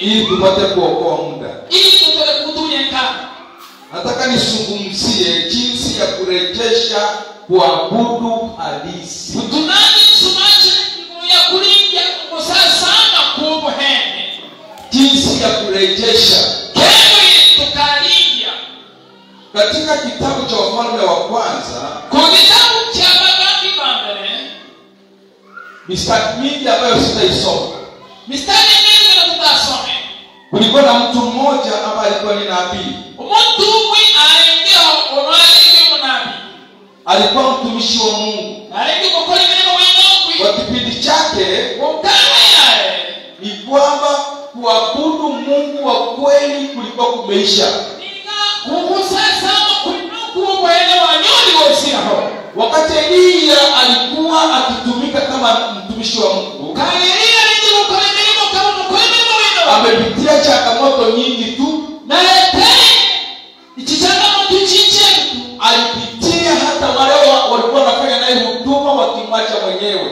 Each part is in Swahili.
Ili tupate kuokoa muda. Ili tupate kutunya. Nataka nisungumzie jinsi ya kurejesha kuabudu halisi. Utunani sumache ya kulinda kusasana kubuhene. Jinsi ya kurejesha. Kewe tukalinda. Katika kitabu cha Wafalme wa Kwanza, kwa kitabu cha Mababi Bambele, mistari mingi ambayo sitaisoma. Mistari mingi na tutasome. Kulikuwa na mtu mmoja ambaye alikuwa ni nabii. Mtu mwi aengeo onwaleke munabii. Alikuwa mtumishi wa Mungu. Alikuwa mukoli milimo winoku. Kwa kipindi chake ni kwamba kuabudu Mungu wa kweli kulikuwa kumeisha. Wakati Eliya alikuwa akitumika kama mtumishi wa Mungu, amepitia changamoto nyingi tu. Alipitia hata wale walikuwa wanafanya naye huduma wakimwacha mwenyewe.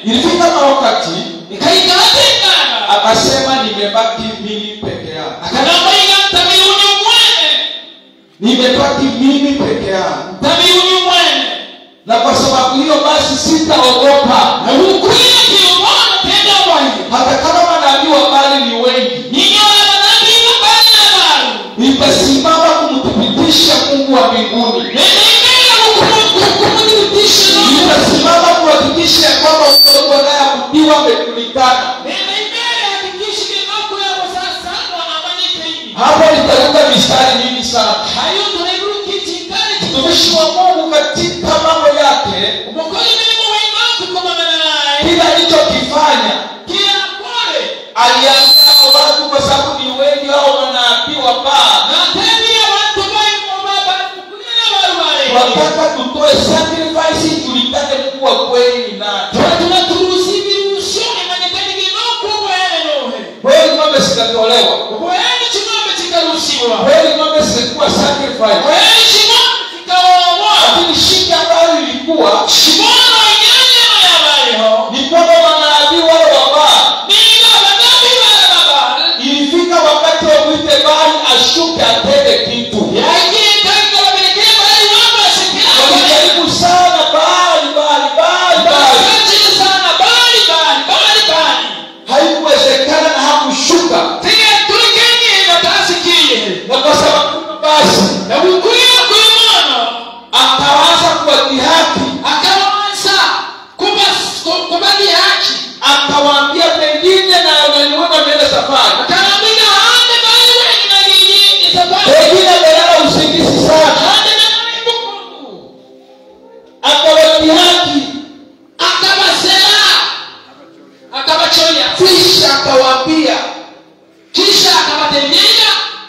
Ilifika wakati akasema, nimebaki mimi peke yangu. Nimebaki mimi peke yangu. Na kwa sababu hiyo basi sitaogopa. Hata kama manabii wa Baali ni wengi, nitasimama kumthibitisha Mungu wa mbinguni. Nitasimama kuhakikisha kwamba Mungu anayeabudiwa amejulikana. Hapo nitaruka mistari mingi sana. Mtumishi wa Mungu katika mambo yake, kila alichokifanya alianza watu, kwa sababu ni wengi hao manabii wa Baali. Wataka tutoe sacrifice tulikane Mungu wa kweli ni nani. Kweli ng'ombe zikatolewa. Kweli ng'ombe zilikuwa sacrifice. Lakini shida ambayo ilikuwa ni kwamba manabii wale wa Baali, ilifika wakati wa mwite Baali ashuke atende kitu. Walijaribu sana Baali, Baali, Baali, Baali. Haikuwezekana na hakushuka. Na kwa sababu basi akaanza kuwadhihaki, akawaambia pengine na unaniona ameenda safari, pengine amelala usingizi sana. Akawadhihaki, kisha akawaambia,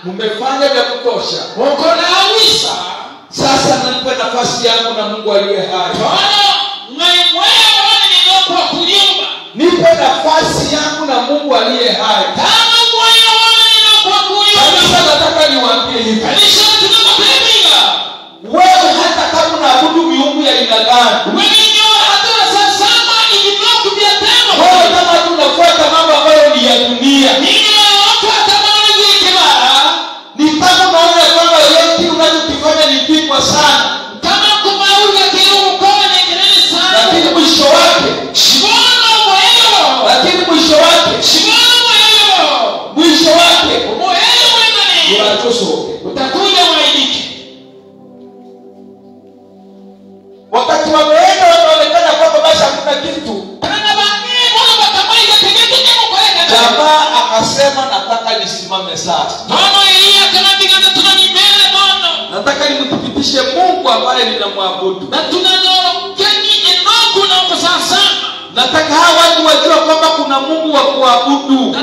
mmefanya vya kutosha, sasa nanipe nafasi yangu na Mungu aliye hai. Nipe nafasi yangu na Mungu aliye hai. Kanisa, nataka niwaambie hivi, wewe hata kama unaabudu miungu ya aina gani, wewe kama tunafuata mambo ambayo ni ya dunia, ni kama unaona kwamba yote unachokifanya ni kikwa sana, lakini mwisho wake, lakini mwisho wake, mwisho wake utakuja uaibike. Wakati wameenda wanaonekana kwamba basi hakuna kitu, jamaa akasema, nataka nisimame sasa. Nataka nimthibitishe Mungu ambaye ninamwabudu. Nataka hawa watu wajue kwamba kuna Mungu wa kuabudu.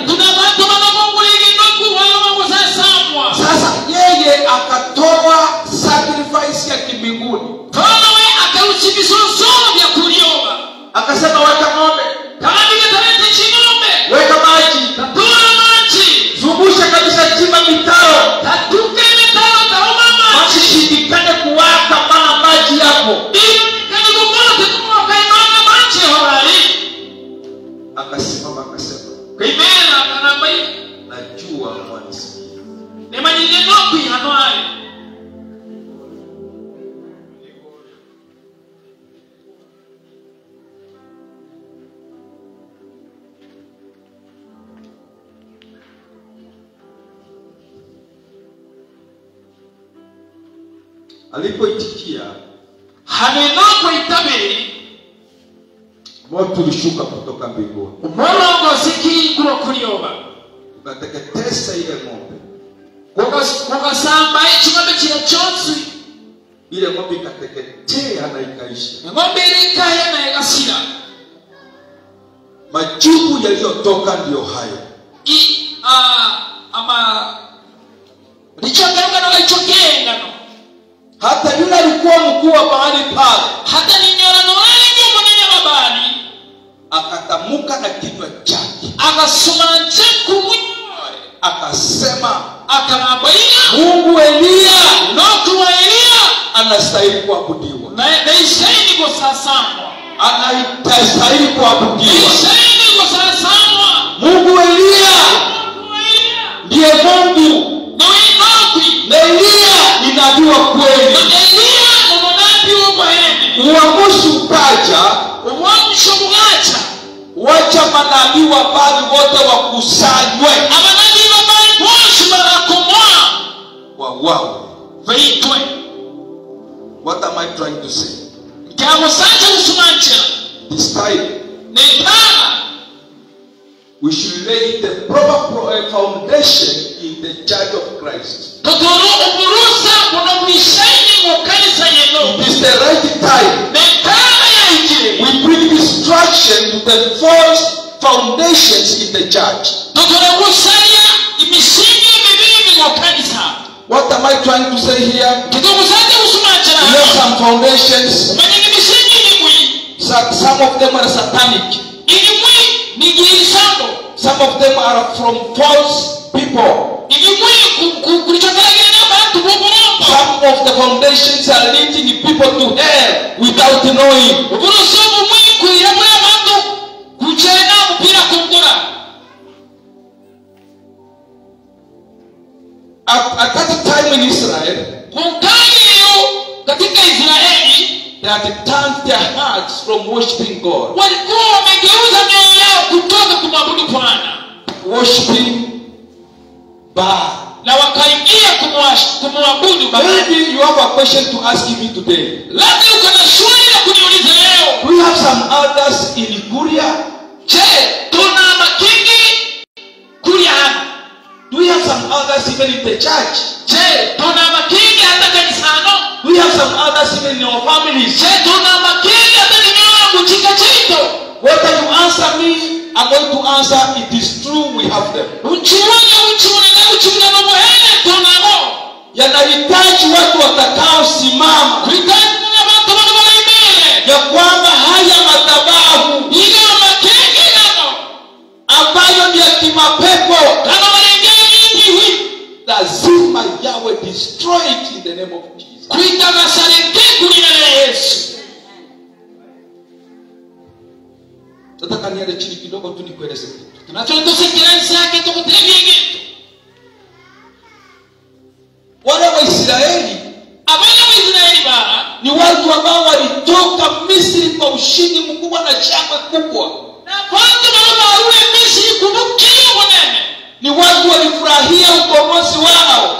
Sasa yeye akatoa sacrifice ya kimbinguni. Akasema, weka ng'ombe, weka maji, zungusha kabisa, chimba mitaro, maji shindikane kuwaka, maana maji yapo. Akasema Alipoitikia, hanenoko itabiri, moto ulishuka kutoka mbinguni, umolongoziki kulokulioba, ukateketeza ile ng'ombe. Ukasamba eking'ombe kile kyonsi, ile ng'ombe ikateketea na ikaisha. Ng'ombe ile ikaya na ikasira. Majibu yaliyotoka ndiyo hayo. Ama lichokengano lichokengano. Hata yule alikuwa mkuu wa mahali pale, hata ninyora nolengo munene mabali, akatamuka na kinywa chake, akasumanje kumunyore, akasema, akamwambia, Mungu Eliya, noku wa Eliya anastahili kuabudiwa. Na isaini kusasamwa. Anastahili kuabudiwa. Isaini kusasamwa. Mungu Eliya ndiye Mungu. Na Eliya ni nabii wa kweli. Eliya ni nabii wa kweli. Uamuzi ukaja, uamusho ukaja. Wacha manabii wa Baali wote wakusanywe. Manabii wa Baali wote wanakomoa. Wauawe. Vaitwe. What am I trying to say? This time, we should lay the proper foundation in the church of Christ. It is the right time. We bring destruction to the false foundations in the church. What am I trying to say here? We have some foundations. Some of them are satanic. Some of them are from false people. Some of the foundations are leading people to hell without knowing. At that time in Israel, they had turned their hearts from worshiping God, worshiping Baal. Maybe you have a question to ask me today. We have some elders in Liguria. Do we have some elders even in the church? Do we have some elders even in our families? Whether you answer me, I'm going to answer, it is true, we have them. Yanahitaji watu watakaosimama ya kwamba haya madhabahu ambayo ni ya kimapepo lazima yawe destroyed in the name of Jesus. Nataka niende chini kidogo tu nikueleze kitu. Wale wa Israeli ni watu ambao walitoka Misri kwa ushindi mkubwa na shangwe kubwa. Ni watu walifurahia ukombozi wao.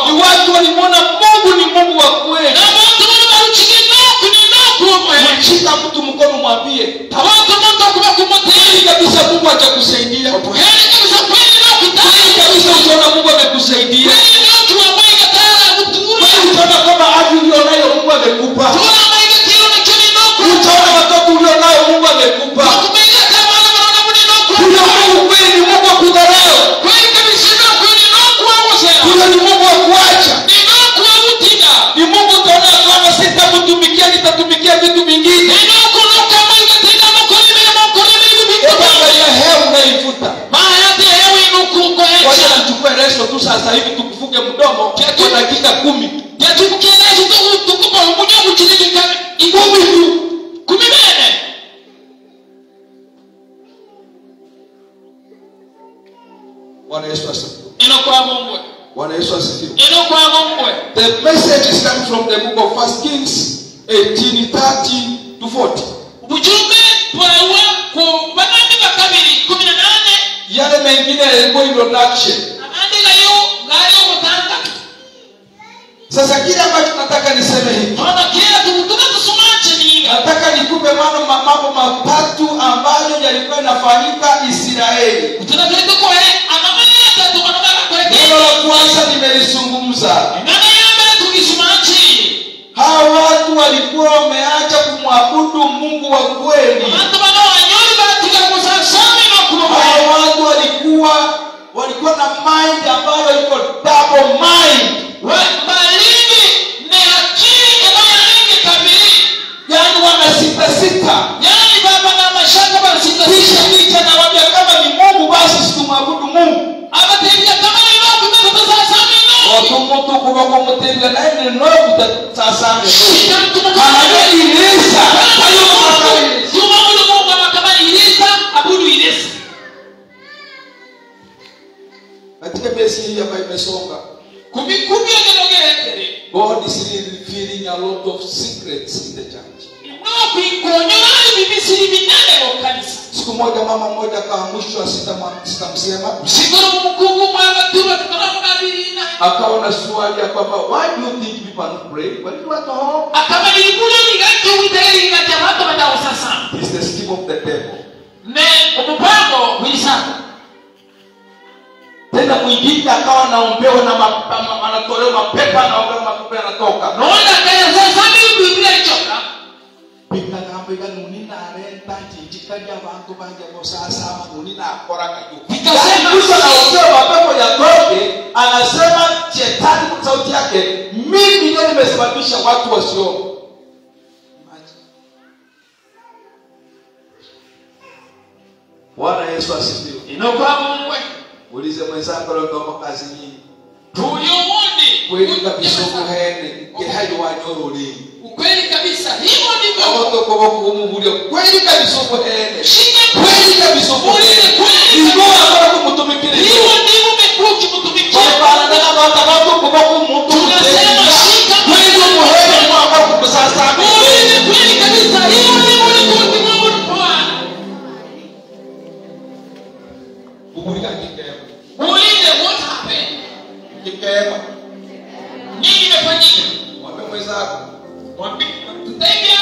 Ni watu walimwona Mungu ni Mungu wa kweli. Mshika mtu mkono mwambie, kweli kabisa Mungu atakusaidia. Kweli kabisa utaona Mungu amekusaidia. Kweli utaona kama afya ulionayo Mungu amekupa. Utaona watoto ulionayo Mungu amekupa. Huyo Mungu kweli ni Mungu wa kudharau. Huyo ni Mungu wa kuacha. Ni Mungu utaona kama sitamtumikia nitatumikia vitu vingine. Angalia hewa unaivuta. Wacha tuchukue reso tu sasa hivi tukufunge mdomo kwa dakika 10. 10 tu. Bwana Yesu asifiwe. Bwana Yesu asifiwe. The message is coming from the book of 1 Kings 18:30 to 40. Yale mengine yalikuwa introduction. Sasa kile ambacho nataka niseme hivi. Nataka nikupe mambo matatu ambayo yalikuwa yanafanyika Israeli. Neno la kwanza nimelizungumza. Hawa watu walikuwa wameacha kumwabudu Mungu wa kweli. Hawa watu walikuwa na mind ambayo iko double mind. Yaani wana sita. Yaani baba na mashaka bana sita. Kisha nicha nawaambia kama ni Mungu basi situmwabudu Mungu. Abatembea kama ni Mungu tutasasami no. Watu mtu kwa kumtembea naye ni Mungu tutasasami. Kana Elisa. Tumwabudu Mungu kama Elisa, abudu Elisa. Katika besi hii ambayo imesonga. God is revealing a lot of secrets in the church. Siku moja mama mmoja akaamshwa, sitamsema. Akawa na swali ya kwamba why do you think people are not praying? When you are at home? It's the scheme of the devil. Tena mwingine akawa anaombewa na anatolewa mapepo, anaombewa mapepo yanatoka. Bikagamba nunina renta njikaja abantu banje bosasa nunina akora kayo. Mtu anaombewa mapepo yatoke, anasema shetani kwa sauti yake, mimi ndio nimesababisha watu wasiombe. Bwana Yesu asifiwe. Ulize mwenzako leo kama kazi nyingi. Kweli kabisa kuhene kehayo wanyoroli. Ukweli kabisa hivyo ndivyo. Watu kwa kumuhulia kweli kabisa kuhene. Kweli kabisa kuhene. Kweli ndivyo akora kumtumikia. Hivyo ndivyo umekuwa ukimtumikia. Bwana na watu kwa kumtumikia. Tunasema shika kweli kuhene kwa akora kumsasa. Kweli kabisa hivyo ndivyo ulikuwa ukimwabudu Bwana. Ubulika kikema. Muulize what happened? Kikema. Nini imefanyika? Mwambie mwenzako. Mwambie tutabia.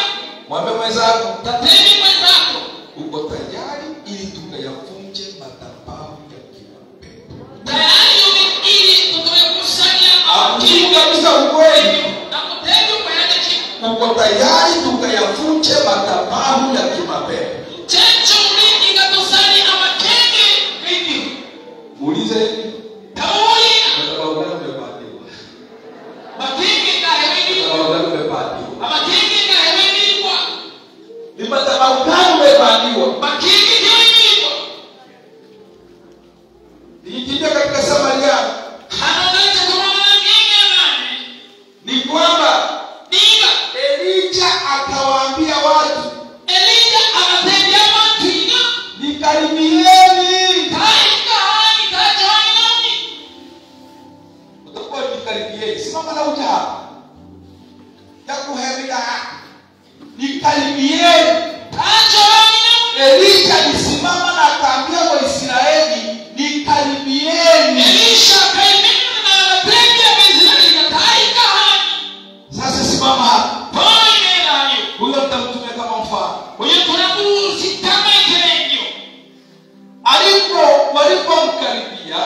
Mwambie mwenzako. Tateni mwenzako. Uko tayari ili tukayafunje madhabahu ya kimapepo? Tayari ili tukayakusanya akili kabisa ukweli. Na kutendo kwa yale. Uko tayari tukayafunje madhabahu ya kimapepo? Checho mingi katusani amakenge mingi. Muulize hivi. Kauli. Madhabahu gani umepatiwa? Makingi na hewini. Madhabahu gani umepatiwa? Makingi na hewini kwa. Ni madhabahu gani umepatiwa? Makingi hewini kwa. Nikiingia katika Samaria, hanaanza kumwona nini amani? Ni kwamba Diga Elija akawaambia watu. Elija akatembea watu ina. Nikaribieni. Utakuwa nikaribieni. Simama na uja hapa. Ya kuhemia. Nikaribieni. Elija alisimama na akaambia Waisraeli, nikaribieni. Elisha akaimina na akatembea Waisraeli kataika hani. Sasa simama hapa. Huyo mtamtumia kama mfano. Huyo tunamusi kama iterenyo. Walipomkaribia,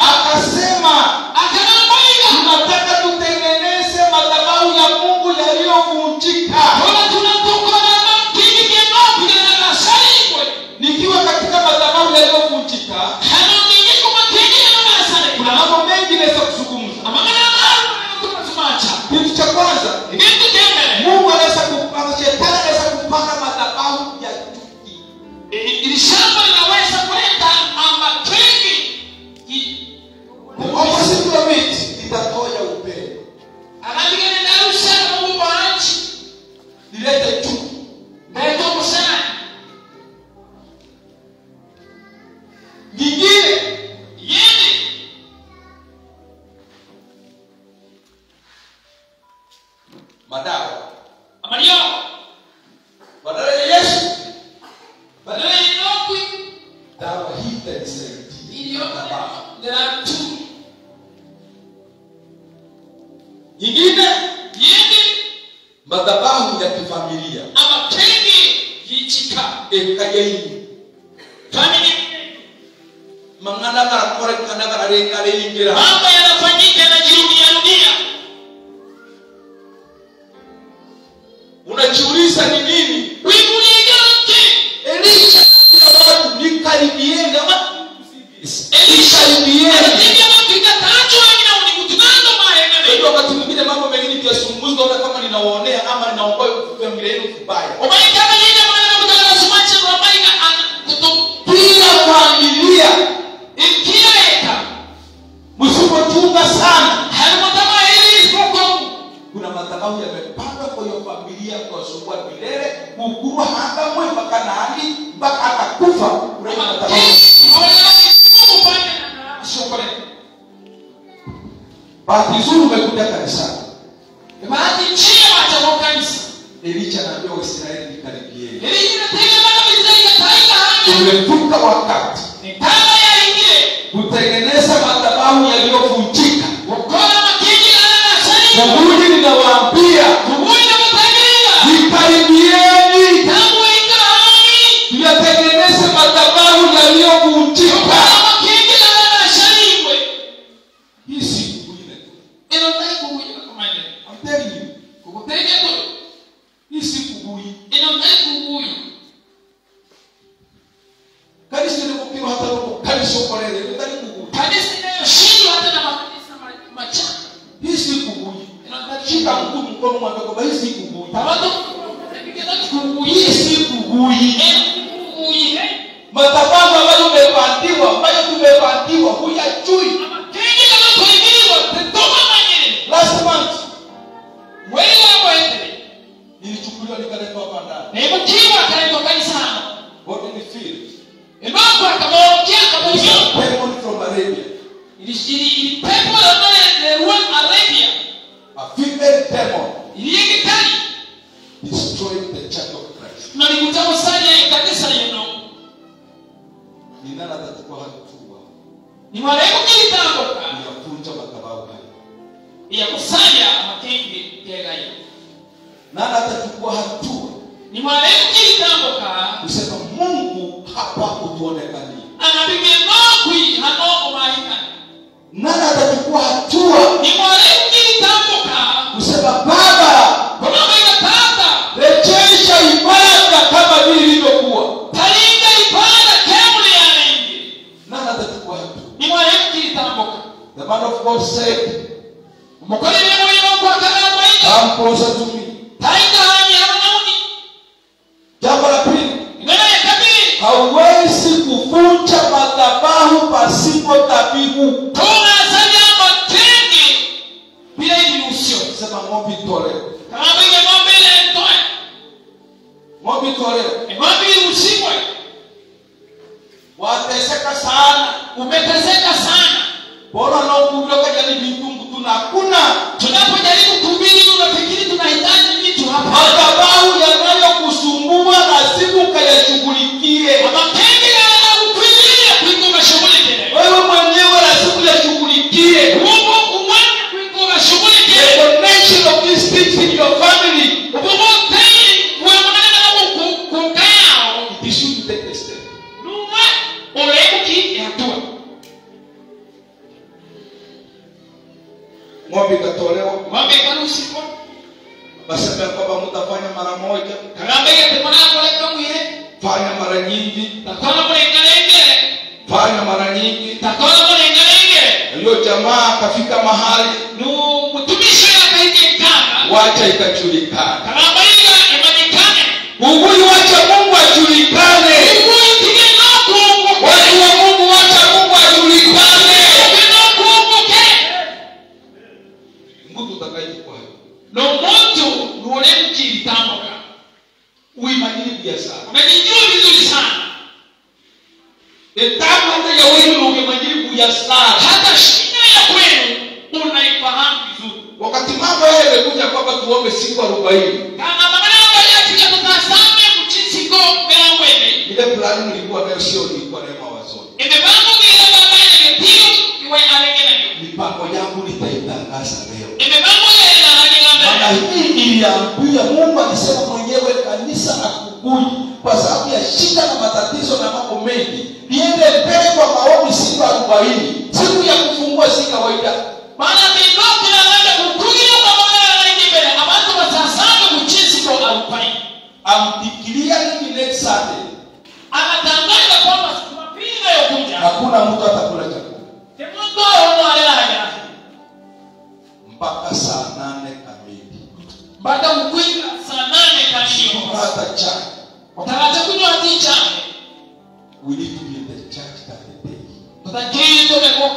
akasema, tunataka tutengeneze madhabahu ya Mungu yaliyovunjika. Nikiwa katika madhabahu yaliyovunjika, kuna mambo mengi naweza kuzungumza. Kitu cha kwanza, Mungu anaweza kupanga, shetani anaweza kupanga madhabahu ya chuki. Ili shamba linaweza kuleta amakengi. Opposite of it itatoa upendo. Anaandika neno sana Mungu wanchi. Nilete chuki. Ndio kusema. Nyingine yeye madawa. Amario. Badala ya Yesu, badala ya Nokwi, dawa hii itanisaidia. Iliyo there are two. Madhabahu ya kifamilia. Amakengi yichika. Ekayeyi. Family. Mangana karakore kanagara rengare ingira. Mambo yanafanyika yanajirudia rudia. Unajiuliza ni nini? Elisha watu nikaribieni ama Elisha wakati mwingine mambo mengine kuyazungumza hata kama ninawaonea ama ninaomba familia yenu vibaya. Kila familia msipochunga sana, kuna madhabahu yamepandwa kwa hiyo familia kwa sumbua milele, kukuru hata mwe mpaka nani mpaka atakufa. Kuna madhabahu. Bahati nzuri umekuja kanisani. Bahati njema cha kanisa. Elisha anaambia Waisraeli nikaribieni. Elisha Umefika wakati kutengeneza madhabahu yaliyovunjika. Mungu ninawaambia, nikaribieni, tuyatengeneze madhabahu yaliyovunjika. Hii siku ile. I'm telling you. Hii siku hii. Kanisa lilikuwa hata robo kanisa kolele ndani kugu. Kanisa inayoshindwa hata na makanisa machanga. Hii siku hii. Shika mtu mkono mwambie kwamba hii siku hii. Hii siku hii. Madhabahu ambayo umepandiwa, ambayo tumepandiwa huyajui. Last month nilichukuliwa nikaletwa hapa ndani. What did you feel? Demon from Arabia. A female demon destroyed the church of Christ. Ni nani atachukua hatua kuyavunja madhabahu hayo? Nani atachukua hatua kusema Mungu hapa utuonekanie? Nani atachukua hatua kusema Baba, rejesha ibada kama vile ilivyokuwa? Nani atachukua hatua? The man of God said, come closer to me. Jambo la pili, hauwezi kuvunja madhabahu pasipo dhabihu. Sema ng'ombe itolewe. Ng'ombe itolewe. Wateseka sana. Umeteseka sana. Bora na ukuroka jali vitungu tunakuna. Tunapojaribu kuhubiri unafikiri tunahitaji vitu hapa. Madhabahu yanayokusumbua lazima ukayashughulikie. Wewe mwenyewe lazima uyashughulikie. The connection of these things in your family. It is you to take the step. Ng'ombe ikatolewa. Basema kwamba mtafanya mara moja, fanya mara nyingi, fanya mara nyingi. Hiyo jamaa akafika mahali, wacha ikajulikana. Mungu, wacha Mungu ajulikane. Watu wa Mungu, wacha Mungu ajulikane. Mungu tutakayechukua uimanyiri biashara. Unajijua vizuri sana. Etamu hata ya wewe ungemanyiri biashara. Hata shida ya kwenu unaifahamu vizuri. Wakati mambo yale yamekuja kwamba tuombe siku 40. Kama mambo yale tutasame kuchisiko mbele. Ile plani nilikuwa nayo sio nilikuwa nayo mawazoni. Imipango ile baba ile ndio iwe alengena. Mipango yangu nitaitangaza leo. Imipango ile Maana hii iliambia Mungu alisema mwenyewe kanisa la Kukui kwa sababu ya shida na matatizo na mambo mengi liende mbele kwa maombi siku 40. Siku ya kufungua si kawaida. Maana bingo kinalanda kukugira pamoja na ingine abantu batasanga kuchisiko 40. I'm declaring next Sunday. Anatangaza kwamba Jumapili inayokuja hakuna mtu atakula chakula. Mungu aona mpaka saa 8 kamili. Mpaka kukwika saa 8 kamili. Hata chai. Utakaje kunywa chai? We need to be in the church that day. Tutakiri tumekuwa